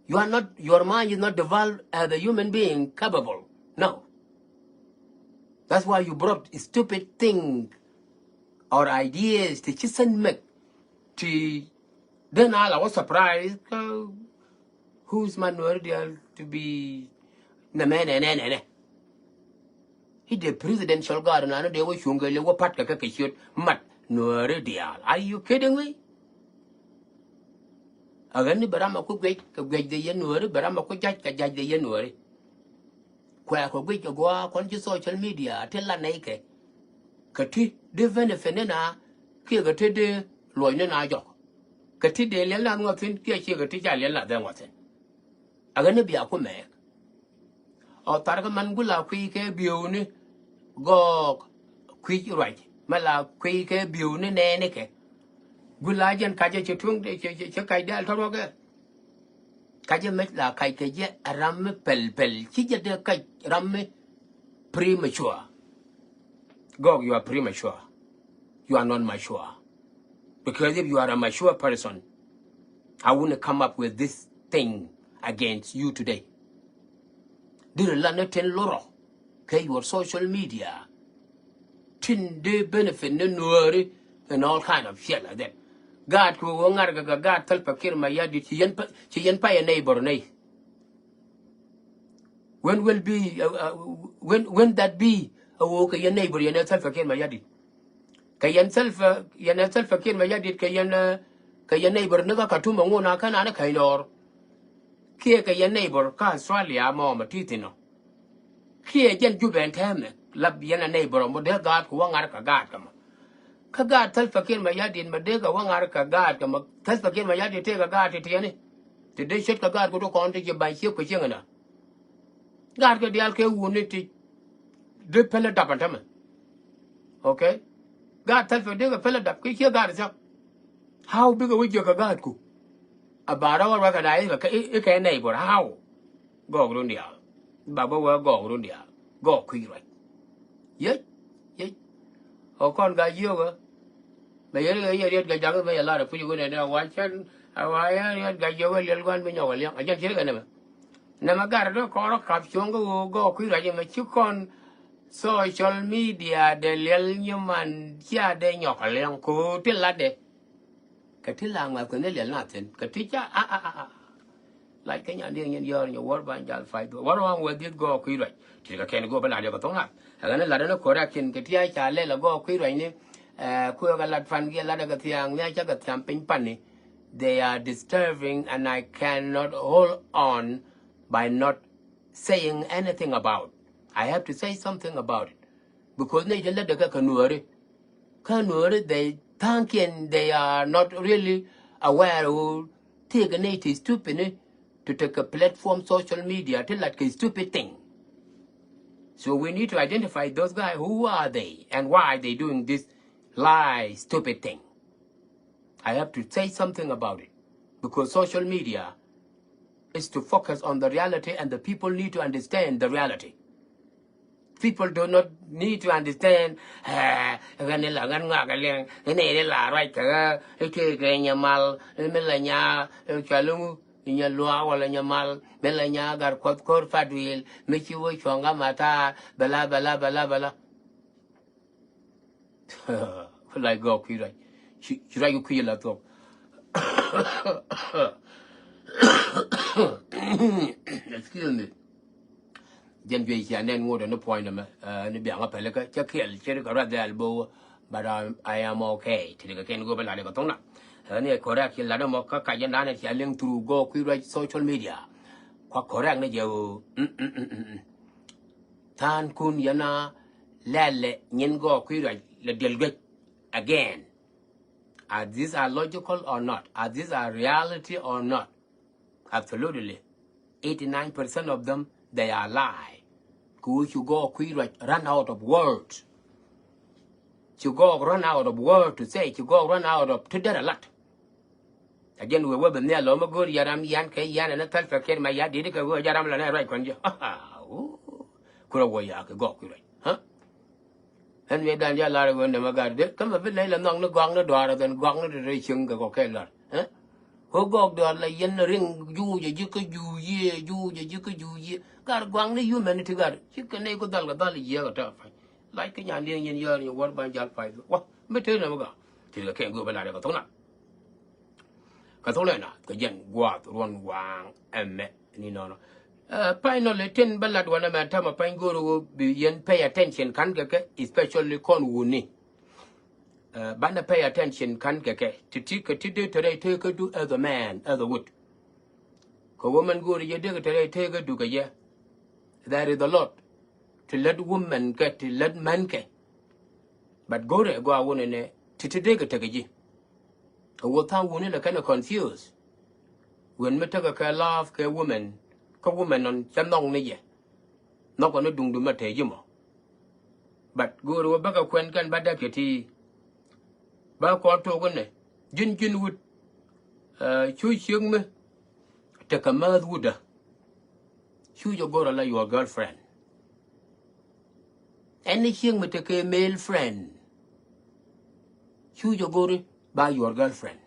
You are not, your mind is not developed as a human being capable. No. That's why you brought stupid thing or ideas ti ci sen mek ti den a la wä surprise kä who's man Nuääri diaal to be nɛ mɛ nɛ nɛ nɛ nɛ. I̱ dee presidential guard nanɔ dee wä cuŋ kɛ liw wä pat kɛ kɛ kɛ ciöt mat Nuääri diaal. Are you kidding me? A ɣän ni bɛ ram a ku guic kɛ guic dee yɛn Nuääri, bɛ ram a ku jac kɛ jac dee yɛn Nuääri. Kuɛ kɛ guic kɛ gua̱a̱ kɔn ci social media ti la nɛy kɛ. Kɛ ti dee benefit ni na kiɛ kɛ ti dee luɔc ni na jɔk. Kɛ ti dee liɛl na ŋuɔthin kiɛ ciɛ kɛ ti ca liɛl na dhɛ ŋuɔthin. A ɣän ni bia ku mɛɛk. Ɔ tharkɛ man gula kui̱ kɛ biewni gɔɔk kui̱ ruac mɛ la kui̱ kɛ biewni nɛɛnikɛ. Gula jɛn kacɛ ci tuŋ ci kac dɛl tɔrɔkɛ. Kacɛ mɛ la kac kɛ jɛ ram mi pɛl pɛl ci jɛ dee kac ram mi premature. Gɔɔk, you are premature. You are not mature. Because if you are a mature person, I wouldn't come up with this thing against you today. Diri la ni tin lurɔ kɛ your social media. Tin dee benefit ni Nuääri and all kind of shit like that. Gaat kɛ wä ŋa̱r kɛ kɛ gaat Salva Kiir Mayardit ci yɛn pa, ci yɛn pa yɛ neighbor ney. When will be, uh, uh, when, when that be a wä kɛ yɛn neighbor yɛn ɛ Salva Kiir Mayardit. Kɛ yɛn Salva, yɛn ɛ Salva Kiir Mayardit kɛ yɛn, uh, kɛ yɛn neighbor ni kä Khartoum a ŋun a kä nan kä Nuer. Kiɛ kɛ yɛn neighbor kä Australia mɔ mɛ ti thin ɔ. Kiɛ jɛn Jubɛ ɛn tɛmɛ la yɛn a neighbor mɔ dee gaat kɛ wä ŋa̱r kɛ gaat kɛ mɔ. Kä gaat Salva Kiir Mayardit mɛ dee kɛ wä ŋa̱r kɛ gaat kɛ mɔ. Salva Kiir Mayardit tëë kɛ gaat ti tiɛni. Ti dee ce̱tkɛ gaat ku ti kɔn ti ci ba̱ny ciek kɛ cieŋ ɛnɛ. Gaat kɛ diaal kɛ wuni ti dee pälɛ dap ɛn tämɛ. Okay? Gaat Salva dee kɛ pälɛ dap kɛ ciek gaat thiak. How bikɛ wä jiäk kɛ gaatku? A ba rɔw a ruac kɛ da̱a̱ i̱ kɛ, i̱ kɛ neighbor. How? Gɔɔk run diaal. Ba bä wee gɔɔk run diaal. Gɔɔk kui̱ ruac. Yec, yec. Ɔ kɔn ga̱a̱c yio̱kä. Mɛ yɛn kɛ yɛ riɛt ga̱a̱c jakä mɛ yɛ lar ɛ puc wun ɛn ɛ wa cɛn. A wa yɛn riɛt ga̱a̱c yio̱kä liɛl gua̱n mi nyɔk ɛ liɛŋ. A jɛn ciet kɛ nɛmɛ. Nɛmɛ gat rɛ dee kɔn rɔ kap cuɔ̱ŋ kä ɣöö gɔɔk kui̱ ruac ɛmɛ ci kɔn social media dee liɛl nyiman cia dee nyɔk ɛ liɛŋ kɛ ɣöö ti latdɛ. Kɛ ti la ŋuath kɛ ni liɛl na thi̱n kɛ ti ca a a a a. Lac kɛ nyan diɛŋ nyin yɔr nyɛ wär ban jal pay duɔ wär wan wä dhieth gɔɔk kui̱ ruac. Ti kɛ kɛn go̱o̱p ɛ lat yɛ kɛ thoŋ na ɛ ɣän ɛ lat ɛn ɛ ko̱r akin kɛ ti a ca lɛl ɛ gɔɔk kui̱ ruac ni. Ɛ kuëë kɛ lat pan giɛ lat ɛ kɛ thiaŋ ni a ca kɛ thiam piny pan ni. They are disturbing and I cannot hold on by not saying anything about. I have to say something about it. Because nɛy tin lätdɛ kɛ kä Nuääri. Kä Nuääri, they thank and they are not really aware of take a native stupid, eh, to take a platform social media ti lat kɛ stupid thing. So we need to identify those guys. Who are they and why they doing this lie stupid thing? I have to say something about it because social media is to focus on the reality and the people need to understand the reality. People do not need to understand. Ɣän ila ɣän ŋak liŋ inɛ ila ruac kä ɣä ite kɛ nyamal mi la nya cɔal ŋu nya luaak wala nyamal mi la nya gar kuɔth kor fadwil mi ci wä cuɔŋ kä matar bala bala bala bala. Like gɔɔk kui̱ ruac. Ci ruac kɛ kui̱ la thuɔk. Excuse me. Jɛn juey cia nɛn ŋot ni puɔ̱ny nɛmɛ ni biaŋ a pɛlikä cä kiɛl cɛ ri kɛ ruath dhɛl bo̱o̱. But I, I am okay. Ti ri kɛ kɛn go̱o̱p ɛ lat ɛ kɛ thoŋna. Ni ɛ correct ci lat ɛmɔ kä kac jɛn da̱a̱n ɛ cia liŋ through gɔɔk kui̱ ruac social media. Kua correct ni jɛ ɣöö. Tha̱a̱ŋ kun yɛn a lɛl lɛ nyin gɔɔk kui̱ ruac lɛ diɛl guec again. Are these are logical or not? Are these are reality or not? Absolutely. Eighty-nine percent of them, they are lie. Kɛ ɣöö ci gɔɔk kui̱ ruac run out of word. Ci gɔɔk run out of word to say, ci gɔɔk run out of ti derɛ lat. A jɛn wee wee bi nhial lɔ mi go̱o̱r yɛ ram yan kɛ yan ɛn thäl fɛ kɛn ma ya di̱t kɛ wee jɛ ram la nɛ ruac kɔn jɛ. Kurɛ wä ya kɛ gɔk kurɛ. Ɛn wee dan ya lar wee nɛmɛ gar dee kä mɛ bi lɛy la nhɔk ni gɔk ni dɔaar a dhɛn gɔk ni dee rɛy cieŋ kɛ gɔk kɛ lar. Wee gɔk dɔaar la yɛn riŋ juuc a ji̱ kä juuc yiëë juuc a ji̱ kä juuc yiëë gar gɔk ni humanity gar ci kɛ nɛy ku dhal kɛ dhal yiëë kɛ tɔɔt pa̱ny. Lac kä nyan diɛn yɛn yɔr yɛn wär ban jal pay wa mi tëë nɛmɛ gɔk. Ti kɛ kɛn go̱o̱p ɛ lar kɛ thok na. Kɛ thok nɛ na kɛ jɛn guath ruɔn waaŋ ɛmɛ ni nɔnɔ. Finally tin bä lat wanɛ mɛ tamɛ pany go̱o̱r ɣöö bi yɛn pay attention ka̱n kɛ kɛ especially kɔn wuni. Banɛ pay attention ka̱n kɛ kɛ ti ti kɛ ti dee te rɛy teekädu as a man as a wood. Kɛ woman go̱o̱r yɛ dee kɛ te rɛy teekädu kɛ yɛ. There is a lot ti lät woman kɛ ti lät män kɛ. But go̱rɛ gɔaa wunɛ nɛ ti ti dee kɛ tekɛ ji̱. Kɛ wä tha̱a̱ŋ wuni lɛ kɛnɛ confuse. Wen mi tekɛ kɛ love kɛ women kä women nɔn cɛ nhɔk ni jɛ. Nhɔkɔ ni duŋdu mɛ te ji̱ mɔ. But go̱o̱ri wä bäkɛ kuɛn kɛn ba däk kɛ ti. Ba kɔn tok inɛ ji̱n ji̱n wut. Cu ciek mi tekɛ määth wutdä. Cu jɛ go̱r ala your girlfriend. Any ciek mi tekɛ male friend. Cu jɛ go̱ri ba your girlfriend.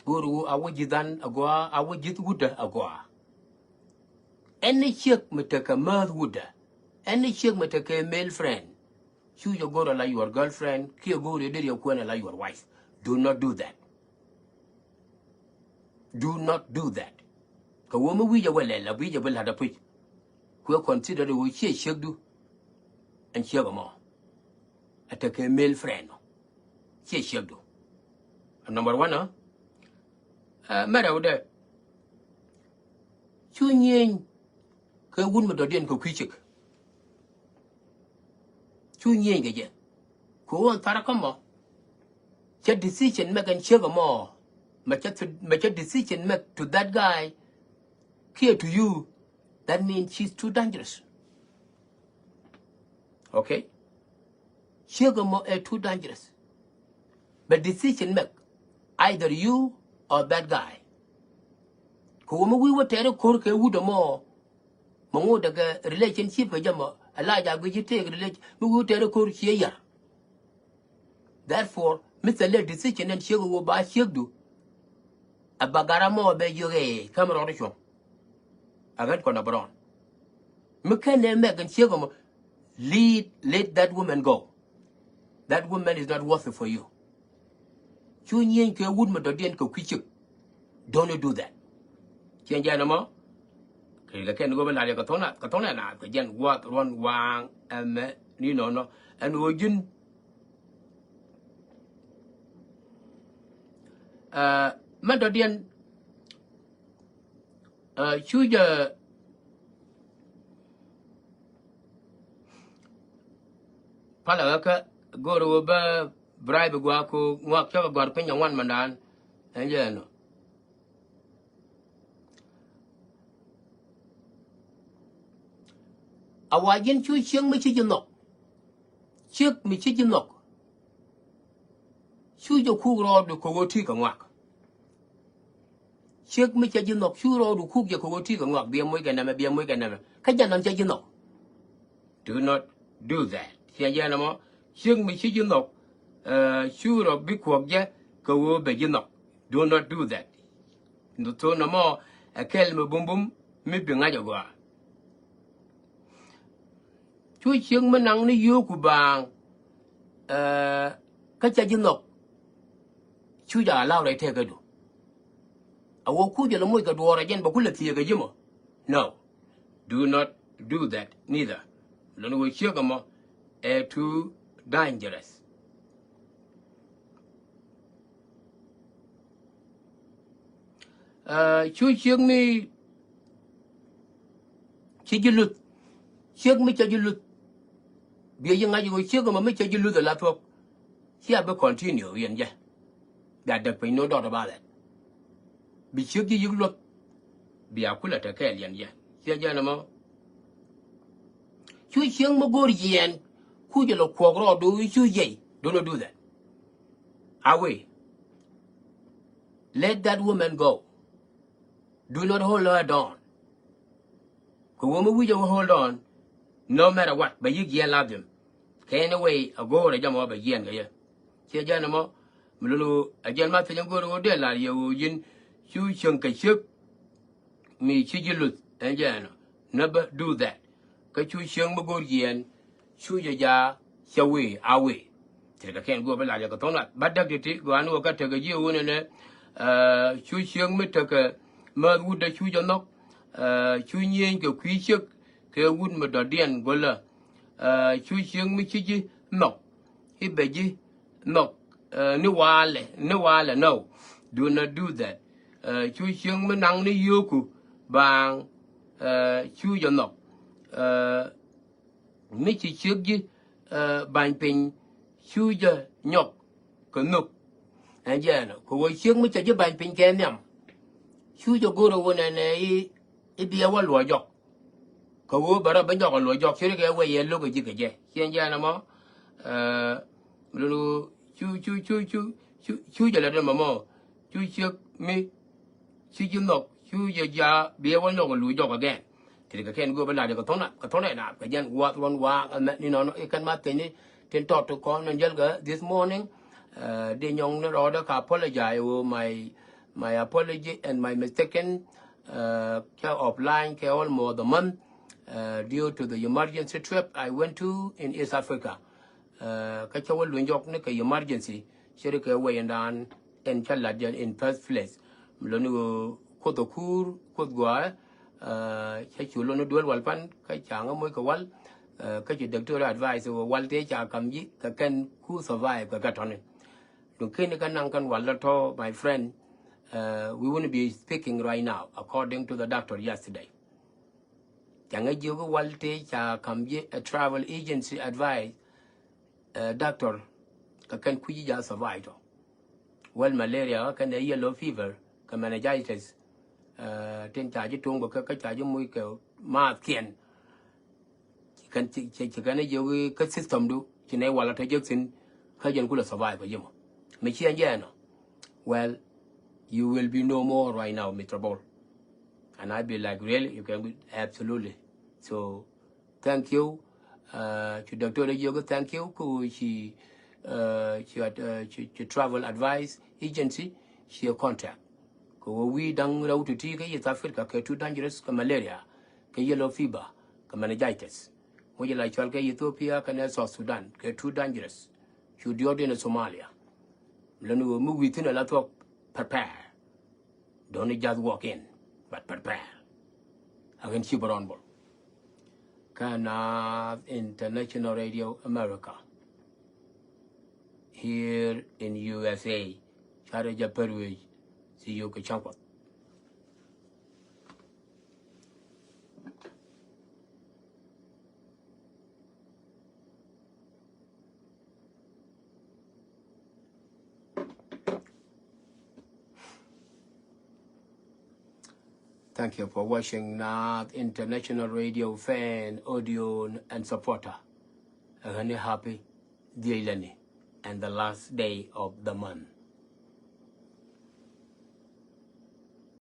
Go̱ri wu a wä ji̱than a gɔaa a wä ji̱th wutdä a gɔaa. Any ciek mi tekɛ määth wutdä. Any ciek mi tekɛ male friend. Cu jɛ go̱r ala your girlfriend kiɛ go̱ri deri a kuɛn ala your wife. Do not do that. Do not do that. Kɛ wä mi wi̱i̱ jɛ wä lɛl a wi̱i̱ jɛ bi la̱t a puc. Kuɛ consider wä ciɛ ciekdu. Ɛn ciek ɛmɔ a tekɛ male friend mɔ. Ciɛ ciekdu. Number one. Mɛ rɛw dɛ cu nyieny kɛ wut mi dɔ̱diɛn kɛ kui̱ ciek. Cu nyieny kɛ jɛ. Kɛ ɣöö ɛn thar kä mɔ cɛ decision make ɛn ciek ɛmɔ. Mɛ cɛ decision make to that guy kiɛ to you. That means she's too dangerous. Okay. Ciek ɛmɔ ɛ too dangerous. But decision make either you or that guy. Kɛ wä mi wi̱i̱ wä tɛɛri ko̱r kɛ wut ɛmɔ. Mɛ ŋot dɛ kɛ relationship kɛ jɛ mɔ a la ja guic i̱ tëëk relation mi wi̱i̱ wä tɛɛri ko̱r ciɛ yar. Therefore mi thil lɛ decision ɛn ciek ɛ wä ba ciekdu. Ɛ ba gar amɔ bɛ jiök ɛ käm rɔɔd i̱ cuɔ̱ŋ. Ɛ ɣän kɔn ɛ bɛ rɔɔn. Mi kɛn ɛ mɛk ɛn ciek ɛmɔ. Lead, let that woman go. That woman is not worthy for you. Cu nyieny kɛ wut mi dɔ̱diɛn kɛ kui̱ ciek. Don't you do that. Ciɛn jɛn ɛmɔ. Kɛ kɛn go̱o̱p in lat yɛ kɛ tho̱ŋ na kɛ tho̱ŋ na kɛ jɛn gua̱a̱th ruɔ̱n waaŋ ɛmɛ ni nɔnɔ ɛn ɣöö ji̱n. Mɛn dɔ̱diɛn. Cu jɛ Palä kä go̱o̱r wä bä bribe gua̱a̱ ku ŋuak cä kɛ gɔ̱r piny a ŋuan mandan. Ɛn jɛ ɛnɔ. A wa ji̱n cu ciek mi ci ji̱ nhɔk. Ciek mi ci ji̱ nhɔk. Cu jɛ kuk rɔɔdu kɛ ɣöö ti kɛ ŋuak. Ciek mi cɛ ji̱ nhɔk cu rɔɔdu kuk jɛ kɛ ɣöö ti kɛ ŋuak, biɛ moc kɛ nɛmɛ, biɛ moc kɛ nɛmɛ. Kä jɛ nɔn cɛ ji̱ nhɔk. Do not do that. Ciɛ jɛ nɔmɔ, ciek mi ci ji̱ nhɔk, eh, cu rɔ bi kuɔk jɛ kɛ ɣöö bɛ ji̱ nhɔk. Do not do that. Thon nɔmɔ ɛ kɛl mi bumbum mi bi ŋa̱c agɔaa. Cu ciek mi naŋ ni yio̱o̱ku baaŋ, eh, kä ca ji̱ nhɔk. Cu ja law rɛy tɛkädu. A wä ku jɛ lɛ moc kɛ duɔɔr a jɛn bɛ ku lɛ thieekä ji̱ mɔ. No. Do not do that neither. Lon wä ciek ɛmɔ ɛ too dangerous. Eh, cu ciek mi ci ji̱ luth. Ciek mi ca ji̱ luth. Biɛ ji̱ ŋa̱c wä ciek ɛmɔ mi ca ji̱ luth ala thuɔ̱k. Cia bi continue yɛn jɛ. Bia däk piny ni wä dɔɔt ɛ ba lɛt. Bi ciek ji̱ yik luɔth. Bia kulɛ te kɛɛl yɛn jɛ. Ciɛ jɛ nɔmɔ. Cu ciek mi go̱o̱r yɛn. Ku jɛ lɛ kuɔk rɔɔdu cu jɛy. Do not do that. Away. Let that woman go. Do not hold her down. Kɛ wä mi wi̱c ɛ wä hold on. No matter what, bɛ yi̱k yɛn ladhim. Kɛ anyway, a go̱o̱r ɛ jɛ mɔ bɛ yiɛn kɛ yɛ. Ciɛ jɛn ɛmɔ, mi lulu ɛ jɛn ma thiec ɛn go̱o̱r ɛ wä dee lar yɛ wä yi̱n. Cu cieŋ kɛ ciek. Mi ci ji̱ luth ɛn jɛ ɛnɔ. Never do that. Kä cu cieŋ mi go̱o̱r yiɛn. Cu jɛ ja cɛ wee a wee. Tekɛ kɛn guɔ bi lat yɛ kɛ thɔn lat ba däk ti ti gɔaa ni wä kä tekɛ jiɛ wun ɛnɛ. Cu cieŋ mi tekɛ määth wut dɛ cu jɛ nhɔk. Cu nyieny kɛ kui̱ ciek kɛ wut mi dɔ̱diɛn go̱lä. Cu cieŋ mi ci ji̱ nhɔk i̱ bɛ ji̱ nhɔk. Ni walɛ, ni walɛ, no. Do not do that. Cu cieŋ mi naŋ ni yio̱o̱ku baaŋ. Cu jɛ nhɔk. Mi ci ciek ji̱ ba̱ny piny cu jɛ nyɔk kɛ nhök. Ɛn jɛ ɛnɔ kɛ ɣöö ciek mi cɛ ji̱ ba̱ny piny kɛ nhiam. Cu jɛ go̱r ɛ wun ɛnɛ i̱ biɛ wä luɔc jɔk. Kɛ ɣöö bɛ rɔ bä nyɔk ɛ luɔc jɔk ci ri kɛ wee yɛ lo̱k ɛ ji̱ kɛ jɛ. Ciɛn jɛ ɛnɔ mɔ. Lulu cu cu cu cu cu cu jɛ lɛ dɔn mɔ mɔ. Cu ciek mi ci ji̱ nhɔk cu jɛ ja biɛ wä nyɔk ɛ luɔc jɔk again. Ti kɛ kɛn go̱o̱p ɛ lat kɛ thɔn kɛ thɔn ɛ nap kɛ jɛn guath ruɔn waak ɛ mɛ ni nɔnɔ i̱ kɛn ma thini tin tɔt ti kɔn ni jɛl kɛ this morning. Di nyɔŋ ni rɔɔdɛ ka apologize wä my my apology and my mistaken. Kɛ offline kɛ almost a month due to the emergency trip I went to in East Africa. Kä cä wä luny jɔk ni kɛ emergency cɛ ri kɛ wɛy ɛn daan ɛn cä lat jɛ in first place. Mi loni ɣöö kuoth ɛ kuur kuoth gɔaaɛ. Cä cu loni duel wal pan kä ca ŋä moc kɛ wal. Kä ci doctor advice ɣöö wal tëë ca kam ji̱ kɛ kɛn ku survive kɛ kɛ tɔni. Duŋ keni kä naŋ kɛn wal lɔ tɔ my friend. We wouldn't be speaking right now according to the doctor yesterday. Ca ŋä jiök i̱ wal tëë ca kam ji̱ a travel agency advice. Doctor kɛ kɛn kui̱ ji̱ ja survive tɔ. Wal malaria kɛn ɛ yellow fever kɛ meningitis. Tin ca ji̱ to̱ŋ bä kä kä ca ji̱ muc kɛ maath kiɛn. Ci kɛn ci kɛn ɛ jiök i̱ kä system du ci nɛ wal a tɔ jiök thi̱n. Kä jɛn kulɛ survive kɛ ji̱ mɔ mi ci ɛn jɛ ɛnɔ. Well, you will be no more right now, Mister Bol. And I be like, really? You can be, absolutely. So, thank you. Ci doctor jiök thank you ku ci ci travel advice agency ci contact. Ku wä wi̱i̱ da̱ŋ rɛw ti̱ti̱ kä East Africa kɛ too dangerous kɛ malaria kɛ yellow fever kɛ meningitis. Muc la cɔl kɛ Ethiopia kɛnɛ South Sudan kɛ too dangerous. Cu diɔt in Somalia. Lon wä mi wi̱i̱ thi̱n ala thuɔk prepare. Don't just walk in, but prepare. Again, ci bɛ rɔn bol. Kä Naath International Radio America, here in U S A. Carɛ jɛ pär wec. See you kɛ cäŋ kuɔth. Thank you for watching Naath International Radio fan, audio and supporter. Ɛ ɣän ni happy dhiecläni and the last day of the month.